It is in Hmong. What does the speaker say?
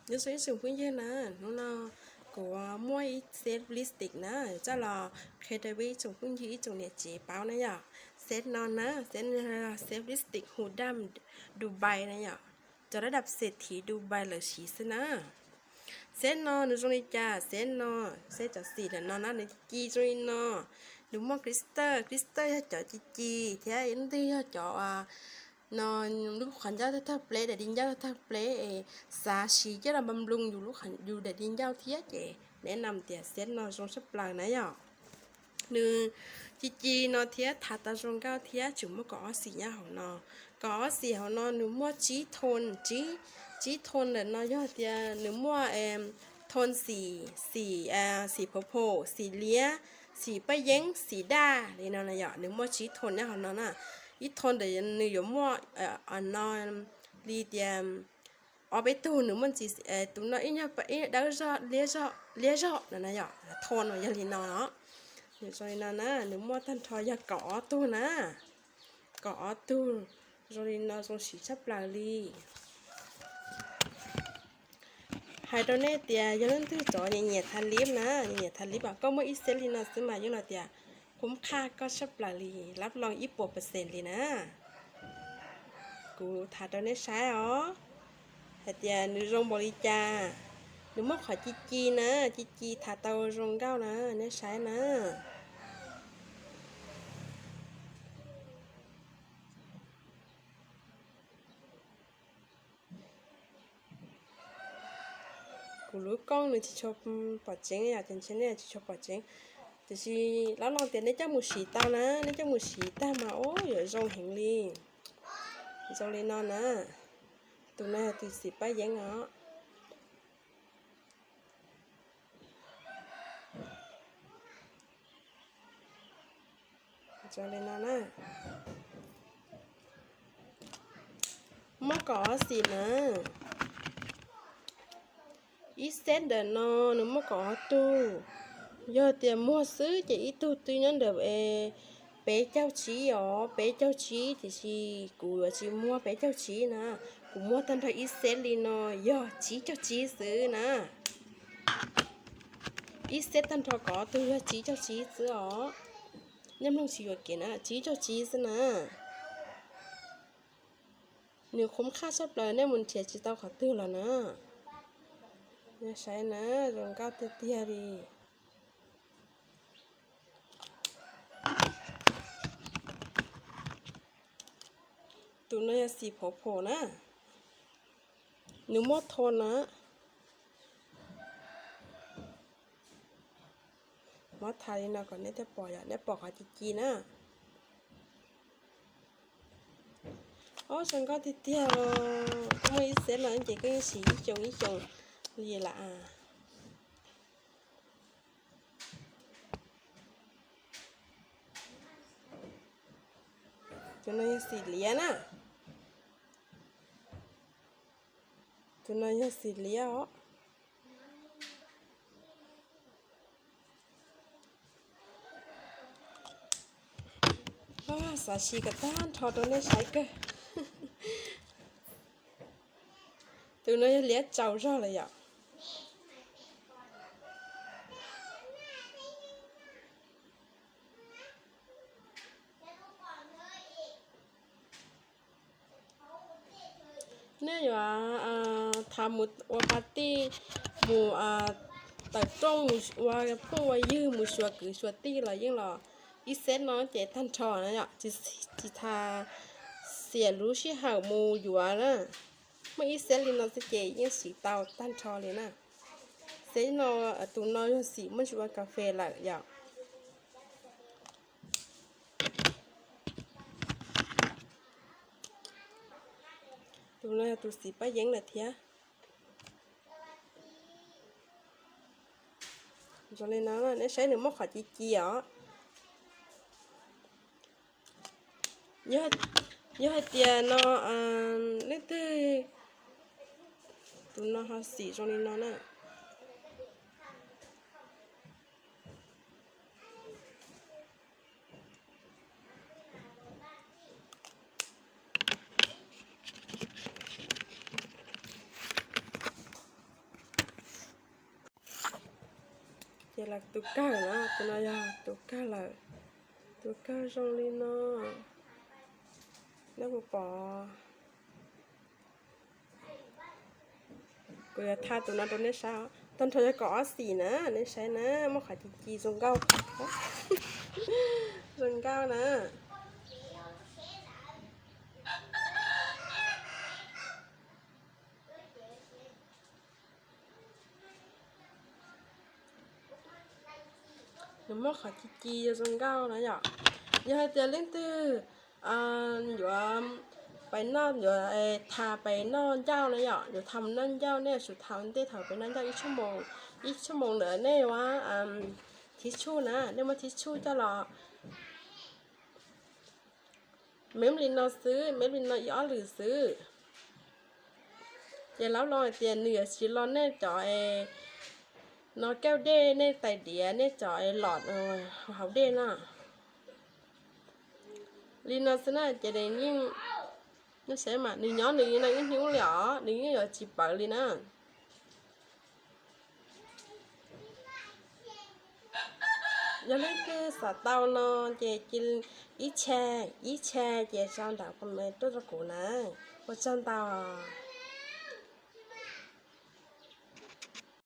Nyob zoo ib tsoom phooj ywg na, hnub no kuv muaj ib set lipstick na, coj los qhia rau peb ib tsoom phooj ywg ib tsoom niam tsev paub na yom. Set no na, set no yog set lipstick hu daj Dubai na yom, cov dab dab xes thiv Dubai lawv siv xwb na. Set no nws zoo li cas? Set no, set cov xim ntawm no na, nws ci zoo li no. Nws muaj glitter, glitter yog cov ci ci thiab ib ntwg yog cov no, lub qhov ncauj tawg tawg pleb, daim di ncauj tawg tawg pleb es xav siv coj los npab nploos yus lub, yus daim di ncauj thiab ces neb nam tias set no zoo tshaj plaws na yom. Nws ci ci no thiab thav tau zoo nkauj thiab tseem muaj kaum ob xim nyob hauv no. Kaum ob xim hauv no nws muaj tsib thon, tsib thon ntawm no yog tias nws muaj thon xim, xim, xim purple, xim liab, xim paj yeeb, xim daj li no na yom. Nws muaj tsib thon nyob hauv no na. Ib thon ntawm nws yuav muaj no li tias ob peb tug, nws muaj ntsis, tus no ib nyuag dawb zog, liab zog no na yom. Thon no yog li no os. Nws zoo li no na, nws muaj tag nrho yog kaum ob tug na. Kaum ob tug, zoo li no zoo siv tshaj plaws li. Hais rau nej tias yog leej twg cov nyiam nyiam thav lib na, nyiam nyiam thav lib as, koj muaj ib set li no xwb mas yeej los tias qub qhaj koj tshaj plaws li, lab loo ib puas percent li na. Kuv thav rau nej saib os, hais tias nws zoo npaum li cas. Nws muaj qhov ci ci na, ci ci thav tau zoo nkauj na, nej saib na. Kuv lub kooj nws tsis tshua pom tseeb yom, ces ntshe nej tsis tshua pom tseeb, tiam sis lab loo tias nej coj mus siv tau na, nej coj mus siv tag mas ub yuav zoo heev li. Zoo li no na, tus no yog tus xim paj yeeb os. Zoo li no na, muaj kaum ob xim na. Ib set ntawm no nws muaj kaum ob tug. Yog tias muag xwb ces ib tug twb nyob ntawm peb caug tsib os, peb caug tsib, tiam sis kuv yuav tsis muag peb caug tsib na. Kuv muag tag nrho ib set li no yog tsib caug tsib xwb na. Ib set tag nrho kaum ob tug yog tsib caug tsib xwb os. Nej mloog tsis yuam kev na, tsib caug tsib xwb na. Nws qhuv qhaj tshaj plaws, nej mus nrhiav tsis tau qhov twg los na. Saib na, zoo nkauj tiag tiag li. Tus no yog xim purple na, nws muaj thon na. Muab thav li no kom nej thiaj pom, yog nej pom qhov ci ci na. Ob, zoo nkauj tiag tiag. Koj muaj ib set no ces koj yeej siv ib xyoos ib xyoos li lawm as. Tus no yog xim liab na. Tus no yog xim liab os. Xav siv kom tag nrho rau nej saib kawg. Tus no yog liab tsaus zog lawm yom. Nej yuav thav mus ua pas tij, mus tawm rooj, mus ua phooj ua ywg, mus xyuas kwv xyuas tij los yeej los ib set no ces tag nrho na yom. Tsis tas xiam lub sij hawm mus yuav na, muaj ib set li no xwb ces yeej siv tau tag nrho li na. Set no, tus no yog xim muaj ntsis ua kas fes lawm yom. Tus no yog tus xim paj yeeb lawm thiab. Zoo li no, nej saib nws muaj qhov ci ci os. Yog hais tias no, leej twg, tus no ho xim zoo li no na. Lawv tus kawg na, tus no yog tus kawg lawm. Tus kawg zoo li no, nej puas pom? Kuv yuav tha tus no rau nej saib, tag nrho yog kaum ob xim na, nej saib na, muaj qhov ci ci zoo nkauj, zoo nkauj na. Nws muaj qhov ci ci zoo nkauj na yom. Yog hais tias leej twg yuav pais noj, yuav tha pais noj ncauj na yom, yuav tha mus noj ncauj, nej yuav tsum tha ntej thaum pais noj ncauj ib xuab moos, ib xuab moos ntawd nej ua thib tshuj na, nej muab thib tshuj coj los. Meb li no xwb, meb li no ib ob lwm xwb. Ces lawv los hais tias nws yuav tsis los nej cov no kauj dej, nej tais diav, nej cov los hauv dej na. Li no xwb na ces nws yeej, nej saib mas nws nyob nws li no ib hnub li os, nws yeej yuav tsis pawv li na. Yog leej twg xav tau no ces cia ib txha, ib txha ces sau ntawm comment tuaj rau kuv na. Ua tsaug ntau.